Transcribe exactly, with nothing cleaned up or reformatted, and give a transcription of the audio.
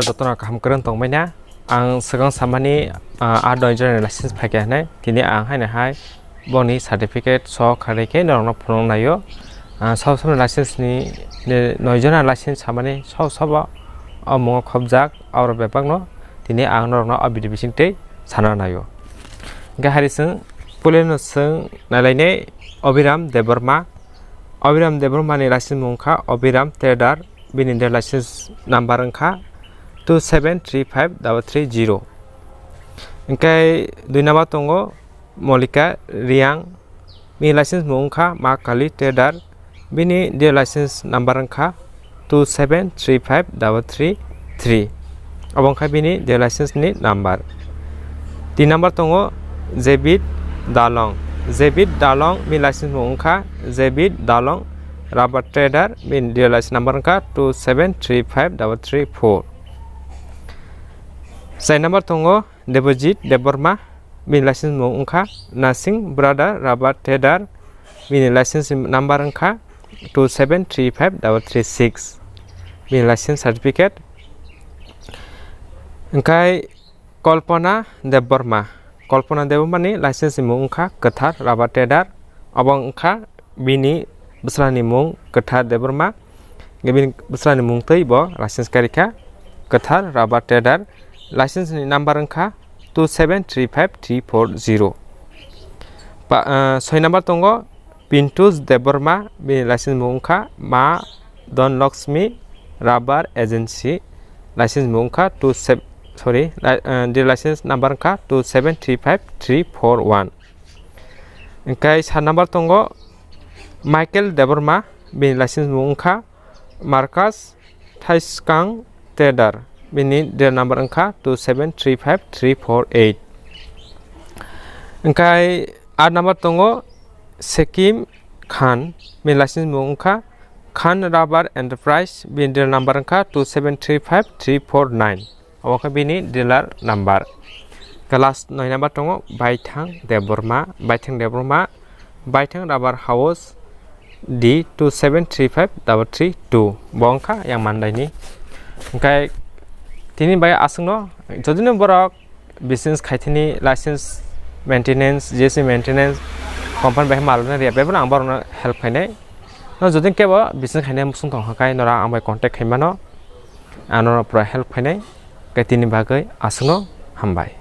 Jotono kaham kwrwng tongmani. Ang swkang samani, ah, a doi jora ni license phaikha hinwi. Tini ang haino hai boni certificate so kharwi khe norokno phunuk naio. Ah, sabo sabo license ni, ni noi jora license samani sabo sabo o mungo khobjak, abo bebakno tini ang norokno o video bisingtwi sana naio. Hingkhe hari chwng puilano chwng nailainai Abhiram Debbarma. Abhiram Debbarma ni license mung wngkha Abhiram Trader, bini de license number wngkha two seven three five double three zero. Hingkhe dui number tongo Molika Riang, bini license mung wngkha Ma Kali Trader, bini de license number wngkha two seven three five double three three. Obo wngkha bini de license ni number. Tin number tongo Jebit Dalong. Jebit Dalong, bini license mung wngkha Jebit Dalong Rubber Trader, bini de license number wngkha two seven three five double three four. Char number tongo Debojit Debbarma, bini license mung wngkha Nasing Brother Rubber Trader, bini license number wngkha two seven three five double three six, bini license certificate. Hingkhe Kalpana Debbarma, Kalpana Debbarma ni license ni mung wngkha Kwthar Rubber Trader, obo wngkha bini bwsla ni mung Kwthar Debbarma, bini bwsla ni mung twi bo license karikha Kwthar Rubber Trader, license ni number wngkha two seven three five three four zero. Pa, ah, soi number tongo Pintus Debbarma, bini license mung wngkha Ma Don Lakshmi Rubber Agency, license mung wngkha two seven, sorry, li-, ah, the license number wngkha two seven three five three four one. Hingkhe sat number tongo Michael Debbarma, bini license mung wngkha Marcus Thaiskang Trader, bini de number wngkha two seven three five three four eight. Hingkhe aat number tongo Sekim Khan, bini license mung wngkha Khan Rubber Enterprise, bini de number wngkha two seven three five three four nine. Obo khe bini dealer number. Khe last noi number tongo Baithang Debbarma, Baithang Debbarma, Baithang Rubber House D two seven three five double three two. Bo wngkha yang mandaini. Hingkhe tini bai aswkno, jodi no borok business khaithini license maintenance, G S T maintenance, company bai malna riya, bebano ang borokno help khainai. No jodi kebo business khainai muchung tongkha khe norok ang bai contact khaimano, ang norok pura help khainai. Khe tini bagwi aswkno hambai.